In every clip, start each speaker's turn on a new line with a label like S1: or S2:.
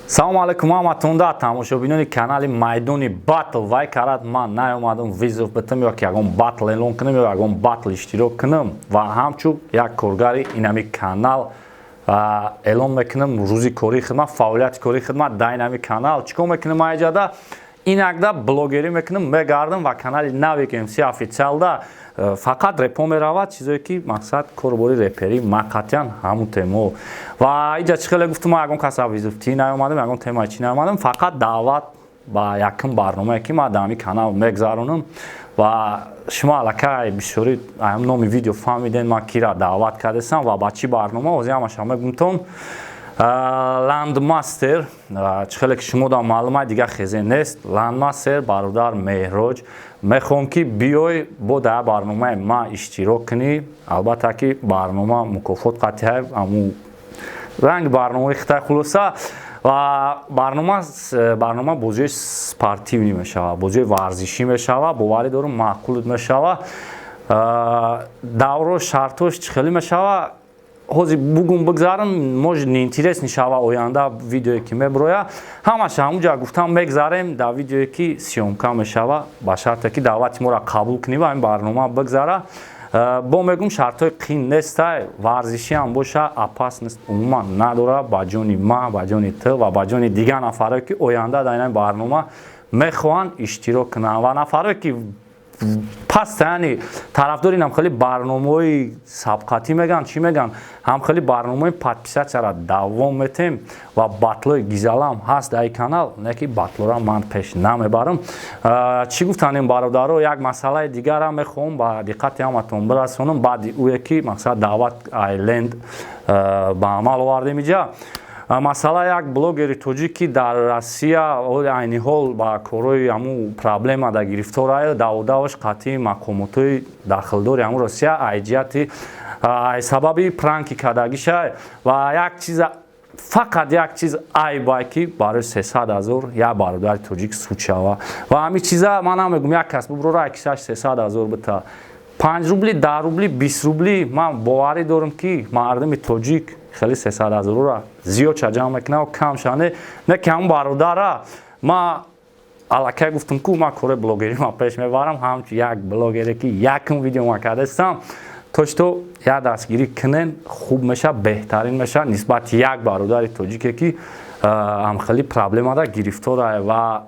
S1: Салому алайкум ҳаматонда, тамошобинони канали Майдони Батл. Вай карат ман наёмадам вызов битам ё ки ягон батл эълон кунам ё ягон батл иштирок кунам ва ҳамчун як коргари инами канал эълон мекунам рӯзи кории хидмат, фаъолияти кории хидмат дар инами канал. Чӣ кор мекунам айҷада? Инакда блогерӣ мекунам, мегардам ва канали Навик МС Официалда фақат репо меравад, чизое ки мақсад корубори реперӣ мақатиян ҳамун темо. Ва иҷа чӣ хеле гуфтум, ягон каса вызов тӣ наёмадам, ягон темаи чӣ наёмадам, фақат даъват ба якум барномае, ки ман дар ҳамин канал мегзаронам. Ва шумо аллакай бисёри номи видео фаҳмиден, ман кира даъват кардесам ва ба чӣ барнома. Ҳозир ҳамаша мегумтон. Ландмастер, чӣ хеле ки шумо дам маълума, дигар хезе нест. Ландмастер бародар Меҳроҷ, мехоҳам, ки биёй бо дар барномаи ман иштирок кунӣ. Албатта, ки барнома мукофот қатъия, аму ранги барномаи хитай. Хулоса, ва барнома бозиҳои спортивный мешавад, бозиҳои варзишӣ мешавад. Боварӣ дорум, маъқулут мешавад. Давро шартош чӣ хеле мешавад, ҳозир бугум бигзарам, может, неинтересный шава. Оянда видеое ки меброя, ҳамаша ҳамунҷа гуфтам, мегзарем дар видеое, ки съёмка мешава. Ба шарте ки даъвати моро қабул кунӣ ва ин барнома бигзара. Бо мегум, шартҳои қин нестай, варзишӣ ҳам боша, опасность умуман надора ба ҷони ма, ба ҷони ту ва ба ҷони дигар нафарое, ки оянда дар ин барнома мехоҳанд иштирок кунанд, ва нафарое, ки пас, яъне тарафдори инам хеле барномаҳои сабқатӣ меган, чӣ меган, ҳам хеле барномаи подписаться ра давом метем. Ва батлои гизалам ҳаст дар канал, не ки батлора ман пеш намебарам. Чӣ гуфтанем, бародаро, як масъалаи дигарам мехоҳам ба диққати ҳаматон бирасонам. Баъди ӯе ки мақсад даъват айленд ба амал овардем, иҷа масъала як блогери тоҷик, ки дар Россия айни ҳол ба корҳои ҳамун проблема да гирифтор ая, даводаваш қатъии мақомотҳои дахлдори ҳамун Россия ай ҷиҳати сабаби пранки кардагиша. Ва як чиза, фақат як чиз айбай, ки барои 300 000 як бародари тоҷик суд шава. Ва ҳамин чиза ман намегум, як кас буброра, кисаш 300 000 бита, 5 рубли, 10 рубли, 20 рубли. Ман боварӣ дорам, ки мардуми тоҷик хеле 300 000-ро зиёд ша ҷамъ мекунад, кам ша не. Не ки ҳамун бародара ма аллакай гуфтам, ку ман кори блогерӣ ма пеш мебарам, ҳамчун як блогере, ки якум видео ма кардастам, то что як дастгирӣ кунен, хуб мешавад, беҳтарин мешавад нисбати як бародари тоҷике, ки ҳамхели проблемада гирифтора. Ва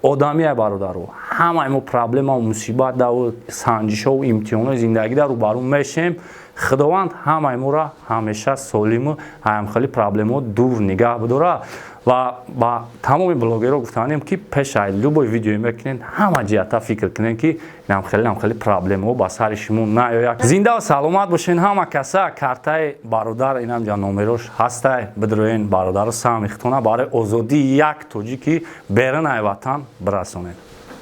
S1: одамия, бародаро, ҳамаи мо проблемау мусибат даву санҷишҳову имтиҳонҳои зиндагида рӯбарӯ мешем. Худованд ҳамаи моро ҳамеша солиму ҳамхели проблемаҳо дур нигаҳ бидора. Ва ба тамоми блогерҳо гуфтанем, ки пешай любой видеое мекунед, ҳама ҷиҳата фикр кунед, ки намхели проблемаҳо ба сари шумо наёяд. Зинда саломат бошен ҳама каса. Картаи бародар инамҷа номерош ҳастай, бидроен, бародаро, саҳми худтона барои озодии як тоҷики берунаи ватан бирасонед.